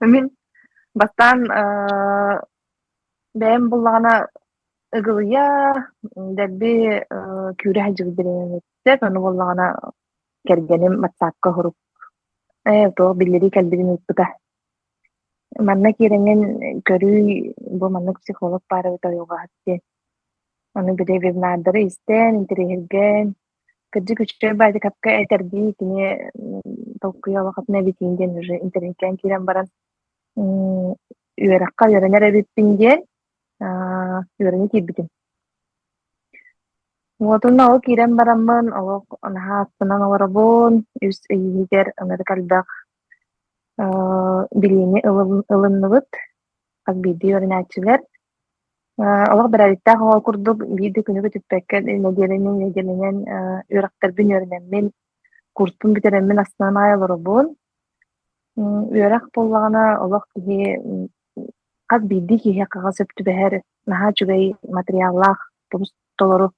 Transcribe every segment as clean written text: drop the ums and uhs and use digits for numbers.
Мин бастаан бэйэм буллаҕына ыгылыйа, дэлби күүрэ сылдьыбыт бириэмэбиттэн, ону буоллаҕына кэргэним ватсапка сурук ээ туох биллэрии кэлбитин ыыппыта. Манна киирэҥҥин көрүүй, бу маннык психолог баар эбит уйулҕаһыт диэн. Ону били вебинардары истэн, интэриэһиргээн, кырдьык үчүгэй баайдыкапка этэрдии кини толкуйа олох атын эбитиин диэн уже интэриэһиргээн киирэн баран үөрэххэ үөрэнэр эбиппин диэн үөрэнэ киирбитим. Уотунна ол киирэн бараммын олох наһаа астынан олоробун, үс ый иһигэр ынырык элбэх билиини ылынныбыт хас биирдии үөрэнээччилэр. Олох бэрээдэктээх оҕо курдук биир да күнү көтүппэккэ нэдиэлэнэн нэдиэлэнэн үөрэхтэрбин үөрэнэммин, курспун бүтэрэммин астынан аайы олоробун. Үөрэх буоллаҕына олох киһи хас биирдии киһиэхэ сөп түбэһэр наһаа үчүгэй материаллаах тобус толору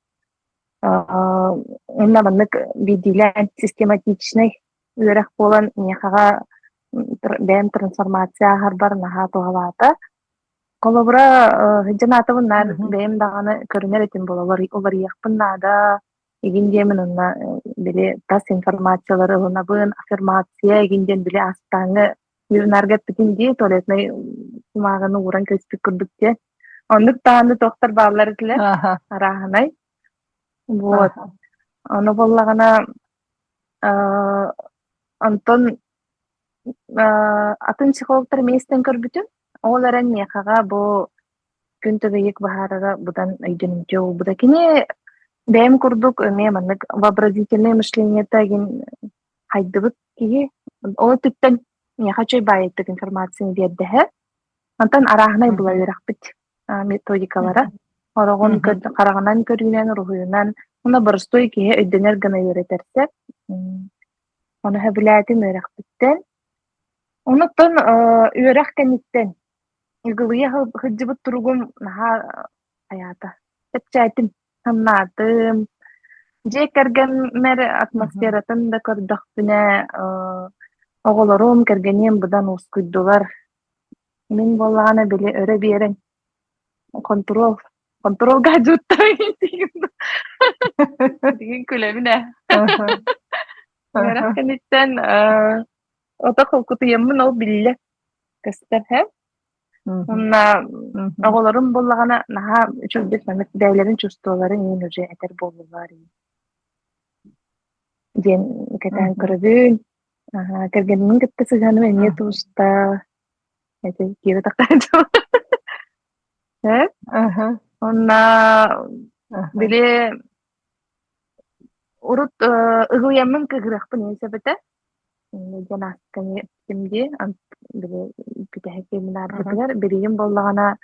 уонна маннык биирдиилээн систематичнай үөрэх буолан миэхэҕэ бэйэм трансформация ааһарбар наһаа туһалаата. Холобура, сылдьан аатабын наар бэйэм даҕаны көрүнэр этим буолар уларыйыахпын наада игин диэмин уонна били тас информациялары ылынабын, аффирмация игин диэн били астааҥҥы вебинарга эппитин дии туалетнай кумааҕыны ууран кэбиспит курдук диэн. Оннук даҕаны туохтар бааллар этилэр арааһынай. Вот. Ону буоллаҕына онтон атын психологтар эмиэ истэн көрбүтүм. Ол эрэн миэхэҕэ бу күн төгүйүк быһаарара быдан өйдөнүмтүө буолбута. Кини бэйэм курдук эмиэ маннык вообразительное мышлениета игин хайдыбыт киһи. Ол өттүттэн миэхэ үчүгэй баайыттык информацияны биэрдэһэ. Онтон арааһынай була үөрэхпит методикалара. Ороҕун хараҕынан көрүүнэн, уруһуйунан уонна боростуой киһи өйдөнөр гына үөрэтэрсэ. Ону сөбүлээтим үөрэхпиттэн. Онуттан үөрэх кэнниттэн ыгылыйа сылдьыбыт туругум наһаа хайаата чэпчээтим, саннаатым. Дьиэ кэргэммэр атмосфератын да көрдөхпүнэ, оҕолорум, кэргэним быдан уоскуйдулар. Мин буоллаҕына били өрө биэрэн хонтуруол хонтуруолга Дигин күлэбин ээ. Үөрэх кэнниттэн ото холкутуйаммын ол биллэ көстөр һэ. Уонна оҕолорум буоллаҕына наһаа үчүгэйдик маннык бэйэлэрин чувстволарын иин уже этэр буоллулар диэн кэтээн көрөбүн. Кэргэммин кытта сыһыаным эмиэ тууста. Эти киирэ тахсааччы. Э? Уонна били урут ыгылыйаммын кыыһырыахпын иһин сөп этэ. Диэн аасканы эттим дии. Били бүтэһик семинарбытыгар билигин буоллаҕына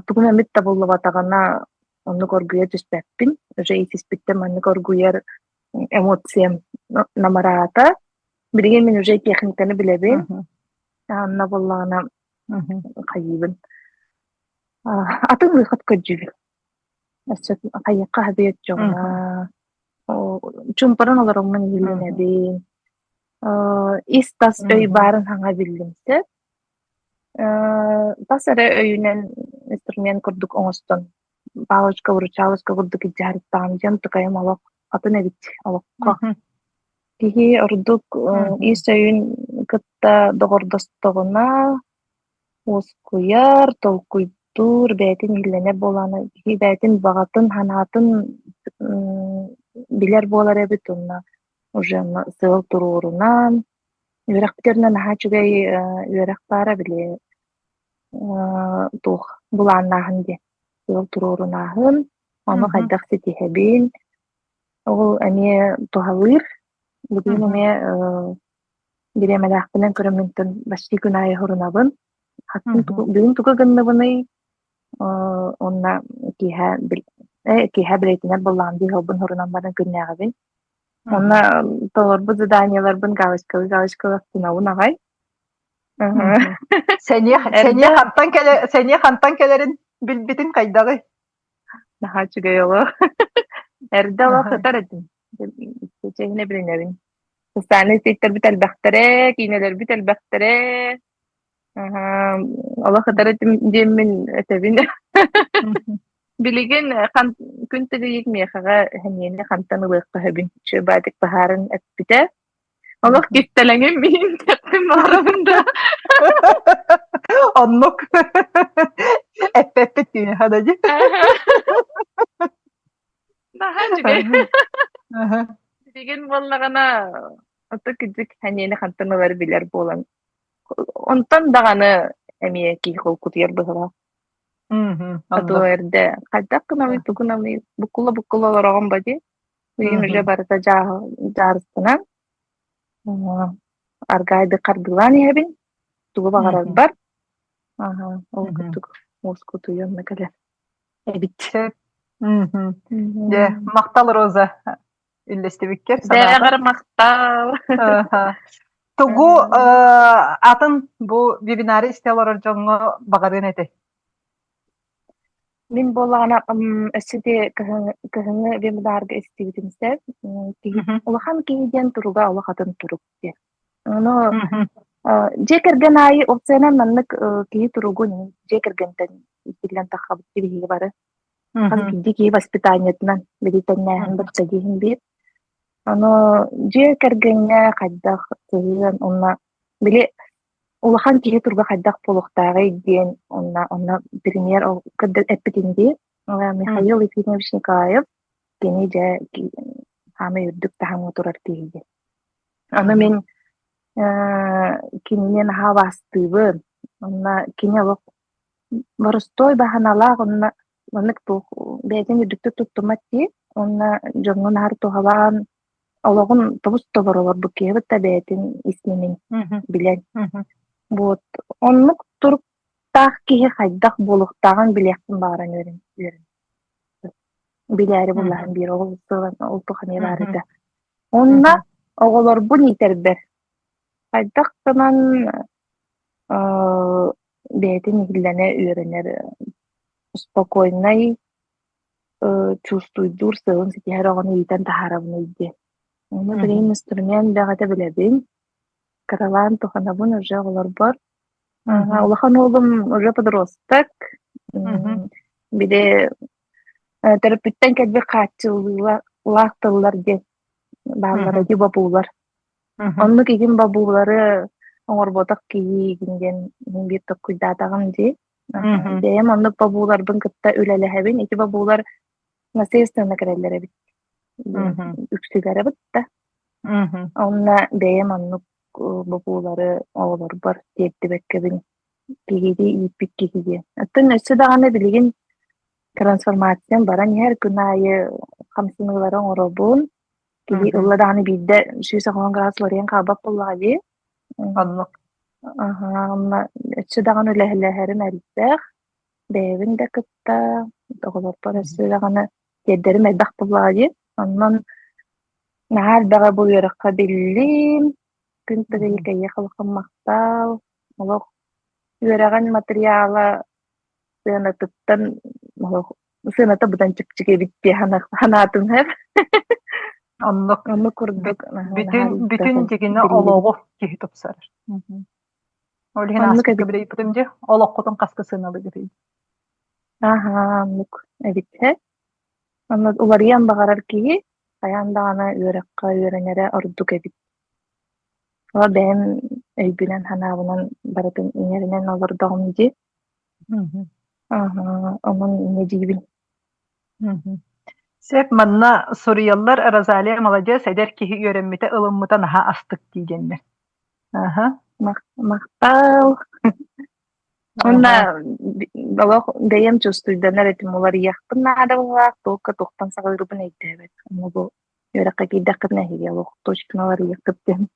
тугум эмит табыллыбатаҕына оннук оргуйа түспэппин. Уже итиспиттэн маннык оргуйар эмоциям намыраата. Билигин мин уже техниканы билэбин. Анна буоллаҕына хайыыбын. Атын выход көрдүүбүн. Өссө хайыахха хабыйат дьоҥҥо чуумпуран олороммун иһиллэнэбин. Ис-тас өй баарын хаҥа биллим сөп. Тас эрэ өйүнэн инструмент курдук оҥостон палочка-выручалочка курдук илдьэ сырыттаҕым дьон тукайым олох атын эбит олоххо. Киһи ордук ис өйүн кытта доҕордостоҕуна уоскуйар, толкуйдуур, бэйэтин иһиллэнэр буолаана киһи бэйэтин баҕатын, санаатын билэр буолар эбит уонна уже сыал туруорунан үөрэхпитигэр наһаа үчүгэй үөрэх баара били туох былааннааһын диэн сыал туруорунааһын, ону хайдах ситиһэбин, ол эмиэ туһалыыр. Билигин эмиэ бириэмэлээхпинэн көрөммүнтэн почти күн аайы сурунабын. Бүгүн тугу гынныбыный уонна киэһэ киэһэ билэтинэр буоллаҕым дии уолбун сурунан баран күннээҕибин. Уонна толорбут заданиеларбын галочкалыы галочкалыы астынабын аҕай. Сэниэ сэниэ хантан кэлэ сэниэ хантан кэлэрин билбитин хайдаҕый? Наһаа үчүгэй олох. Эрдэ олох сытар этим. Чэһинэ билинэбин. Социальнай сетьтэрбит элбэхтэрэ, киинэлэрбит элбэхтэрэ. Олох ытар этим диэммин этэбин. Билигин күн тыгыйык миэхэҕэ сэниэни хантан ылыахха сөбүн үчүгэйдик быһааран эппитэ. Олох кистэлэҥим миин тэптим баҕарабын да. Оннук. Эппэппит түүнэхэ да дии. Наһаа үчүгэй. Билигин буоллаҕына ото кырдьык сэниэни хантан ылары билэр буолан онтон даҕаны эмиэ киһи холкутуйар быһыылаах. А то эрдэ хайдах гынабый, тугу гынабый, буккулла-буккулла олороҕун ба дии. Билигин уже барыта дьаарыстанан аргаайды хардыылаан иһэбин, тугу баҕарарбар. Аха, ол курдук уоскутуйан кэлэр эбит. Сөп. Дьэ, махтал Роза үллэстибиккэр Бэҕэр махтал. Тугу атын бу вебинары истэ олорор дьоҥҥо баҕарыан этэй? Мин буоллаҕына өссө де кыһыҥҥы вебинарга истибитим сөп. Улахан киһи диэн туруга олох атын турук диэн. Ону дьиэ кэргэн аайы опциянан маннык киһи туругун дьиэ кэргэнтэн иитиллэн таххабыт биһиги бары. Хас биирдии киһи воспитаниетынан билитэннээһин барыта диэһин биир. Ону дьиэ кэргэҥҥэ хайдах сыһыан уонна били улахан киһи туруга хайдах буолуохтааҕый диэн уонна онно премьер эппитин дии Михаил Ефимович Николаев кини дьэ саамай үрдүк таһымҥа турар киһи диэн. Аны мин кинини наһаа убаастыыбын. Уонна кини олох боростуой баһаналаах уонна маннык туох бэйэтин үрдүктүк туттуммат дии. Уонна дьоҥҥо наар туһалаан олоҕун тобус тобор олорбут киһи кытта бэйэтин ис нэмин билэн. Вот оннук туруктаах киһи хайдах буолуохтааҕын билиэхпин баҕаран үөрэн үөрэн билээри буллаһан биир ол ол туох эмиэ баар этэ. Уонна оҕолорбун иитэрбэр хайдах гынан бэйэтин иһиллэнэ үөрэнэр спокойнай чувствуйдуур сыалын ситиһэр оҕону иитэн таһаарабыный диэн. Ону билигин инструмент бэҕэтэ билэбин, кыралаан туханабын уже оҕолорбор. Улахан уолум уже подросток, били төрөппүттэн кэлбит хааччыллыылаах тыллар диэн бааллара дии бобуулар. Оннук игин бобуулары оҥорботох киһи игин диэн мин биир толкуйдаатаҕым дии. Бэйэм оннук бобууларбын кытта үлэлэһэбин. Ити бобуулар наследственно кэлэллэр эбит. Үксүлэрэ бытта. Онно бэйэм оннук бобуулары оҕолорбор тиэрдибэккэбин киһилии ииппит киһи диэн. Оттон өссө даҕаны билигин трансформациям баран иһэр күн аайы хамсаныылары оҥоробун. Киһи ылла даҕаны биирдэ 180 градус уларыйан хаалбат буоллаҕа дии. Оннук. Аһаа, онно өссө даҕаны үлэһэлэһэрим элбэх. Бэйэбин да кытта, оҕолорбор өссө даҕаны тиэрдэрим элбэх буоллаҕа дии. Онон наһаа элбэҕи бу үөрэххэ биллим. Күн тыгыйы кэйиэхэ улахан махтал. Олох үөрэҕин матырыйаала сыанатыттан олох сыаната быдан чэпчэки эбит дии санаатым һэр. Оннук. Оннук курдук Бүтүн бүтүн дьигинэ олоҕу киһи тупсарар. Ол иһин Оннук ааспыкка эбит. билэйбитим дии, олоххутун хаска сыаналыыгытый? Аһаа, оннук эбит һэ. Онно уларыйан баҕарар киһи хайаан даҕаны үөрэххэ үөрэнэрэ ордук эбит. Ол бэйэм өйбүнэн-санаабынан барытын иҥэринэн олордоҕум дии. Аһаа, онон инньэ диибин. Сөп, манна суруйаллар Розалия маладьыас, эдэр киһи үөрэммитэ, ылыммыта наһаа астык дии диэннэр. Аха. Махтал. Уонна олох бэйэм чувствуйданар этим уларыйыахпын наада быһыылаах, туохха туохтан саҕалыырбын өйдөөбөт. Ону бу үөрэххэ киирдэххинэ эһиги олох точно уларыйыаххыт диэн.